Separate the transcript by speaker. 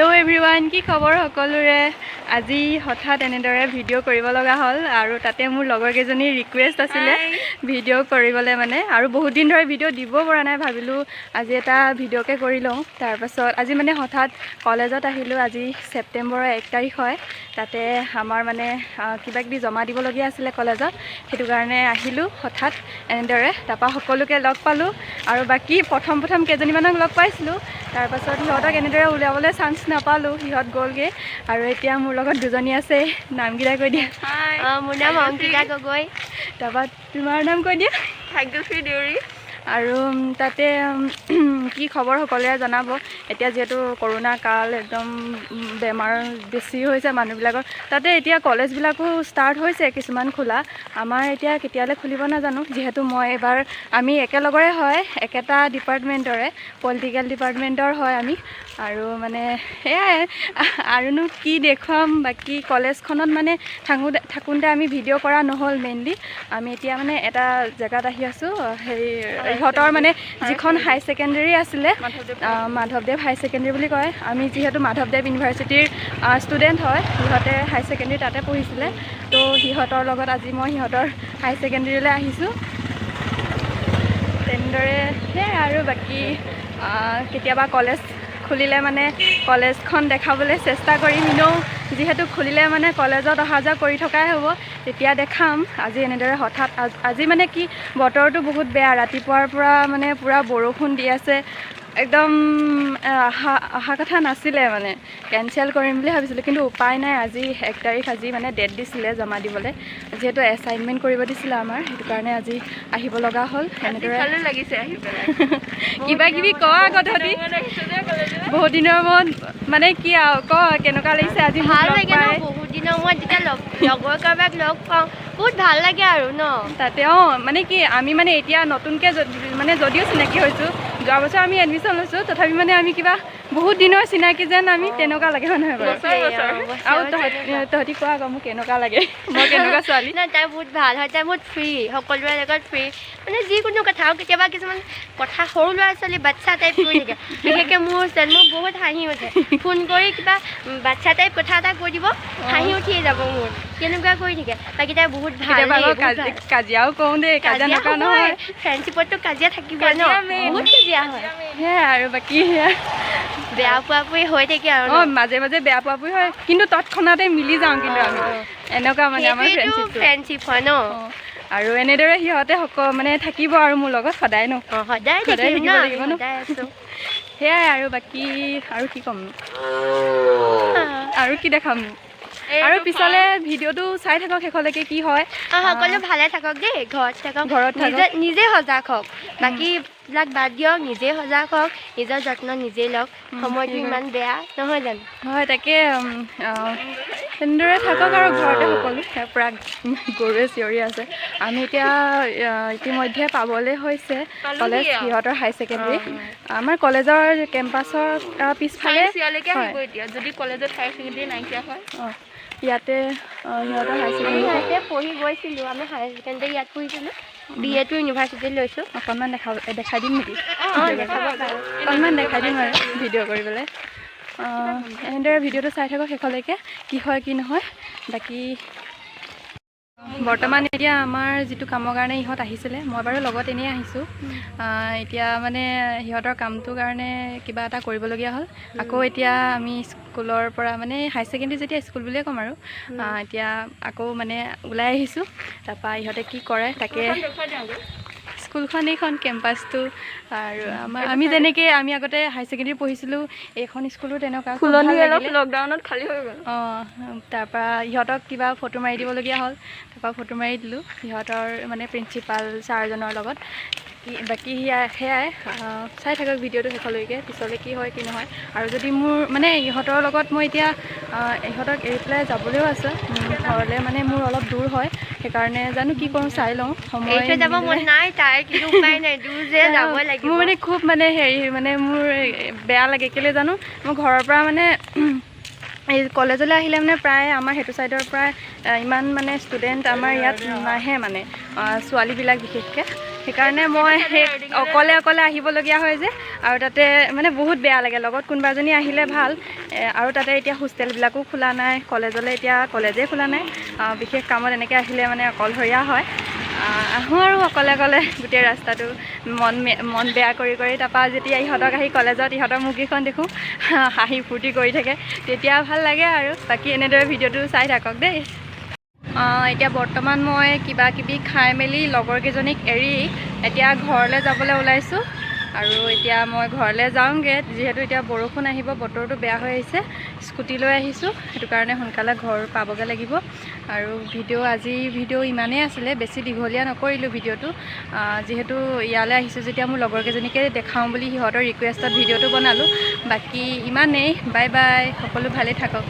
Speaker 1: Hello' everyone, কি খবৰ সকলোৰে? আজি হঠাৎ এনেদৰে ভিডিঅ' কৰিব লগা হ'ল আৰু তাতে মোৰ লগৰ কেইজনীৰ ৰিকুৱেষ্ট আছিলে ভিডিঅ' কৰিবলৈ মানে, আৰু বহুত দিন ধৰি ভিডিঅ' দিব পৰা নাই। ভাবিলোঁ আজি এটা ভিডিঅ'কে কৰি লওঁ। তাৰপাছত আজি মানে হঠাৎ কলেজত আহিলোঁ। আজি ছেপ্টেম্বৰৰ 1 তাৰিখ হয়। তাতে আমাৰ মানে কিবা কিবি জমা দিবলগীয়া আছিলে কলেজত, সেইটো কাৰণে আহিলোঁ হঠাৎ এনেদৰে। তাৰপৰা সকলোকে লগ পালোঁ আৰু বাকী প্ৰথম প্ৰথম কেইজনীমানক লগ পাইছিলোঁ, তাৰপাছত সিহঁতক এনেদৰে উলিয়াবলৈ চান্স নাপালোঁ, সিহঁত গ'লগৈ। আৰু এতিয়া মোৰ লগত দুজনী আছে, নামকেইটা কৈ দিয়া।
Speaker 2: মোৰ নাম অংকিতা গগৈ।
Speaker 1: তাৰপৰা তোমাৰ নাম কৈ দিয়া।
Speaker 2: ভাগ্যশ্ৰী দেউৰী।
Speaker 1: আৰু তাতে কি খবৰ সকলোৱে জনাব। এতিয়া যিহেতু কৰোণা কাল, একদম বেমাৰ বেছি হৈছে মানুহবিলাকৰ। তাতে এতিয়া কলেজবিলাকো ষ্টাৰ্ট হৈছে কিছুমান খোলা। আমাৰ এতিয়া কেতিয়ালৈ খুলিব নাজানো। যিহেতু মই এইবাৰ, আমি একেলগৰে হয়, একেটা ডিপাৰ্টমেণ্টৰে, পলিটিকেল ডিপাৰ্টমেণ্টৰ হয় আমি। আৰু মানে সেয়াই, আৰুনো কি দেখুৱাম? বাকী কলেজখনত মানে থাকোঁতে আমি ভিডিঅ' কৰা নহ'ল মেইনলি। আমি এতিয়া মানে এটা জেগাত আহি আছোঁ, হেৰি ইহঁতৰ মানে যিখন হাই ছেকেণ্ডেৰী আছিলে, মাধৱদেৱ হাই ছেকেণ্ডেৰী বুলি কয়। আমি যিহেতু মাধৱদেৱ ইউনিভাৰ্চিটিৰ ষ্টুডেণ্ট হয়, সিহঁতে হাই ছেকেণ্ডেৰী তাতে পঢ়িছিলে। তো সিহঁতৰ লগত আজি মই সিহঁতৰ হাই ছেকেণ্ডেৰীলৈ আহিছোঁ তেনেদৰে। সেয়াই আৰু বাকী কেতিয়াবা কলেজ খুলিলে মানে কলেজখন দেখাবলৈ চেষ্টা কৰিম। এনেও যিহেতু খুলিলে মানে কলেজত অহা যোৱা কৰি থকাই হ'ব, তেতিয়া দেখাম। আজি এনেদৰে হঠাৎ আজি মানে কি, বতৰটো বহুত বেয়া, ৰাতিপুৱাৰ পৰা মানে পূৰা বৰষুণ দি আছে একদম। অহা অহা কথা নাছিলে মানে, কেঞ্চেল কৰিম বুলি ভাবিছিলোঁ, কিন্তু উপায় নাই। আজি 1 তাৰিখ, আজি মানে ডেট দিছিলে জমা দিবলৈ, যিহেতু এছাইনমেণ্ট কৰিব দিছিলে আমাৰ, সেইটো কাৰণে আজি আহিব লগা হ'ল এনেদৰে।
Speaker 2: ভালো লাগিছে আহি পেলাই।
Speaker 1: কিবা কিবি ক আকৌ তহঁতি। বহুত দিনৰ মূৰত মানে কি আৰু, ক কেনেকুৱা লাগিছে আজি মোক
Speaker 2: ভাল
Speaker 1: লগ
Speaker 2: লাগে ন?
Speaker 1: পাই?
Speaker 2: বহুত দিনৰ মূৰত যেতিয়া লগৰ কাৰোবাক লগ পাওঁ, বহুত ভাল লাগে আৰু ন?
Speaker 1: তাতে অঁ, মানে কি, আমি মানে এতিয়া নতুনকৈ মানে যদিও চিনাকি হৈছোঁ, যোৱা বছৰ আমি এডমিশ্যন লৈছোঁ, তথাপি মানে আমি কিবা বহুত দিনৰ চিনাকি যেন আমি তেনেকুৱা লাগে, হয় নহয় বাৰু? আৰু তহঁতি কোৱা আকৌ, মোক কেনেকুৱা লাগে, মই কেনেকুৱা ছোৱালী?
Speaker 2: নাই, তাই বহুত ভাল হয়। তাই বহুত ফ্ৰী, সকলোৰে লগত ফ্ৰী, মানে যিকোনো কথা। আৰু কেতিয়াবা কিছুমান কথা সৰু ল'ৰা ছোৱালী বাচ্ছা টাইপ কৰি থাকে। বিশেষকৈ মোৰ ওচৰত মোৰ বহুত হাঁহি উঠে। ফোন কৰি কিবা বাচ্ছা টাইপ কথা এটা কৈ দিব, হাঁহি উঠিয়ে যাব মোৰ, কেনেকুৱা কৰি থাকে। বাকী তাই বহুত ভাল
Speaker 1: কেতিয়াবা
Speaker 2: দেই,
Speaker 1: আকৌ
Speaker 2: বহুত ভাল।
Speaker 1: কাজিয়াও কৰোঁ দেই, কাজিয়া
Speaker 2: কাজিয়া
Speaker 1: নকৰা
Speaker 2: হ'বই।
Speaker 1: নহয়।
Speaker 2: ফ্ৰেণ্ডশ্বিপততো কাজিয়া থাকিবই ন, বহুত কাজিয়া হয়।
Speaker 1: সেয়াই আৰু বাকী সেয়া।
Speaker 2: বেয়া পোৱা পুৰি হৈ থাকে আৰু ন?
Speaker 1: অঁ, মাজে মাজে বেয়া পোৱা পুৰি হয়, কিন্তু তৎক্ষণাতে মিলি যাওঁ। কিন্তু আমি এনেকুৱা মানে আমাৰ
Speaker 2: সেইটোৱেইটো
Speaker 1: ফ্ৰেণ্ডশ্বিপটো।
Speaker 2: ফ্ৰেণ্ডশ্বিপ হয় ন?
Speaker 1: অঁ, আৰু এনেদৰে সিহঁতে মানে থাকিব আৰু মোৰ লগত সদায় ন?
Speaker 2: অঁ, সদায়
Speaker 1: সদায়
Speaker 2: থাকিম
Speaker 1: থাকিব
Speaker 2: ন আমি,
Speaker 1: লাগিব ন?
Speaker 2: সদায় আছো।
Speaker 1: সেয়াই আৰু বাকী আৰু কি ক'ম আৰু কি দেখাম আৰু? পিছলে ভিডিঅ'টো চাই থাকক শেষলৈকে কি হয়।
Speaker 2: সকলো ভালে থাকক দেই, ঘৰত থাকক।
Speaker 1: ঘৰত থাকক।
Speaker 2: নিজে নিজে সজাগ হওক, বাকীবিলাক বাদ দিয়ক, নিজে সজাগ হওক, নিজৰ যত্ন নিজে লওক। সময়টো ইমান বেয়া নহয় জানো?
Speaker 1: হয়, তাকে তেনেদৰে থাকক আৰু ঘৰতে সকলো। ইয়াৰ পৰা গৰুৱে চিঞৰি আছে। আমি এতিয়া ইতিমধ্যে পাবলৈ হৈছে কলেজ, সিহঁতৰ হাই ছেকেণ্ডেৰী আমাৰ কলেজৰ কেম্পাছৰ পিছফালে
Speaker 3: ইয়ালৈকে
Speaker 1: হয়।
Speaker 3: আহিব এতিয়া, যদি কলেজত হায়াৰ ছেকেণ্ডেৰী নাইকিয়া হয়।
Speaker 1: অঁ, ইয়াতে সিহঁতৰ হাই
Speaker 2: আমি
Speaker 1: ছেকেণ্ডেৰী।
Speaker 2: ইয়াতে পঢ়ি গৈছিলোঁ। আমি হায়াৰ ছেকেণ্ডেৰী ইয়াত পঢ়িছিলোঁ, বি এটো ইউনিভাৰ্চিটিত লৈছোঁ।
Speaker 1: অকণমান দেখাই দিম নেকি?
Speaker 2: অঁ, দেখাব পাৰোঁ।
Speaker 1: অকণমান দেখাই দিম আৰু ভিডিঅ' কৰি পেলাই। এনেদৰে ভিডিঅ'টো চাই থাকক শেষলৈকে, কি হয় কি নহয়। বাকী বৰ্তমান এতিয়া আমাৰ যিটো কামৰ কাৰণে ইহঁত আহিছিলে, মই বাৰু লগত এনেই আহিছোঁ। এতিয়া মানে সিহঁতৰ কামটোৰ কাৰণে কিবা এটা কৰিবলগীয়া হ'ল। আকৌ এতিয়া আমি স্কুলৰ পৰা, মানে হাই ছেকেণ্ডেৰী যেতিয়া স্কুল বুলিয়ে ক'ম আৰু, এতিয়া আকৌ মানে ওলাই আহিছোঁ। তাৰপৰা ইহঁতে কি কৰে তাকে। স্কুলখন এইখন কেম্পাছটো আৰু আমাৰ আমি যেনেকৈ আমি আগতে হাই ছেকেণ্ডেৰী পঢ়িছিলোঁ, এইখন স্কুলো তেনেকুৱা, খুব ভাল
Speaker 3: ফুলনি অলপ
Speaker 1: লাগিলে।
Speaker 3: লকডাউনত খালী হৈ গ'ল।
Speaker 1: অঁ, তাৰপৰা ইহঁতক কিবা ফটো মাৰি দিবলগীয়া হ'ল, তাৰপৰা ফটো মাৰি দিলোঁ সিহঁতৰ মানে প্ৰিন্সিপাল ছাৰজনৰ লগত। কি বাকী সেয়াই, চাই থাকক ভিডিঅ'টো শেষলৈকে, পিছলৈ কি হয় কি নহয়। আৰু যদি মোৰ মানে ইহঁতৰ লগত মই এতিয়া ইহঁতক এৰি পেলাই যাবলৈও আছে ঘৰলৈ, মানে মোৰ অলপ দূৰ হয়, সেইকাৰণে জানো কি কৰোঁ, চাই লওঁ সময়
Speaker 2: এৰি থৈ যাব মন
Speaker 1: নিমিলে।
Speaker 2: নাই তাই, কিন্তু উপায় নাই, দূৰ যে, যাবই লাগিব।
Speaker 1: মোৰ মানে খুব মানে হেৰি, মানে মোৰ বেয়া লাগে কেলৈ জানো, মোৰ ঘৰৰ পৰা মানে এই কলেজলৈ আহিলে মানে প্ৰায় আমাৰ সেইটো ছাইডৰ পৰা ইমান মানে ষ্টুডেণ্ট আমাৰ ইয়াত নাহে, মানে ছোৱালীবিলাক বিশেষকৈ। সেইকাৰণে মই সেই অকলে অকলে আহিবলগীয়া হয় যে, আৰু তাতে মানে বহুত বেয়া লাগে, লগত কোনোবা এজনী আহিলে ভাল। আৰু তাতে এতিয়া হোষ্টেলবিলাকো খোলা নাই, কলেজলৈ এতিয়া কলেজেই খোলা নাই, বিশেষ কামত এনেকৈ আহিলে মানে অকলশৰীয়া হয়। আহোঁ আৰু অকলে অকলে গোটেই ৰাস্তাটো মন বেয়া কৰি কৰি, তাৰপৰা যেতিয়া ইহঁতক আহি কলেজত ইহঁতৰ মুখকেইখন দেখোঁ হাঁহি ফূৰ্তি কৰি থাকে, তেতিয়া ভাল লাগে আৰু। বাকী এনেদৰে ভিডিঅ'টো চাই থাকক দেই। এতিয়া বৰ্তমান মই কিবা কিবি খাই মেলি লগৰকেইজনীক এৰি এতিয়া ঘৰলৈ যাবলৈ ওলাইছোঁ। আৰু এতিয়া মই ঘৰলৈ যাওঁগৈ, যিহেতু এতিয়া বৰষুণ আহিব, বতৰটো বেয়া হৈ আহিছে, স্কুটি লৈ আহিছোঁ, সেইটো কাৰণে সোনকালে ঘৰ পাবগৈ লাগিব। আৰু আজি ভিডিঅ' ইমানেই আছিলে, বেছি দীঘলীয়া নকৰিলোঁ ভিডিঅ'টো, যিহেতু ইয়ালৈ আহিছোঁ যেতিয়া মোৰ লগৰকেইজনীকে দেখাওঁ বুলি সিহঁতৰ ৰিকুৱেষ্টত ভিডিঅ'টো বনালোঁ। বাকী ইমানেই, বাই বাই, সকলো ভালেই থাকক।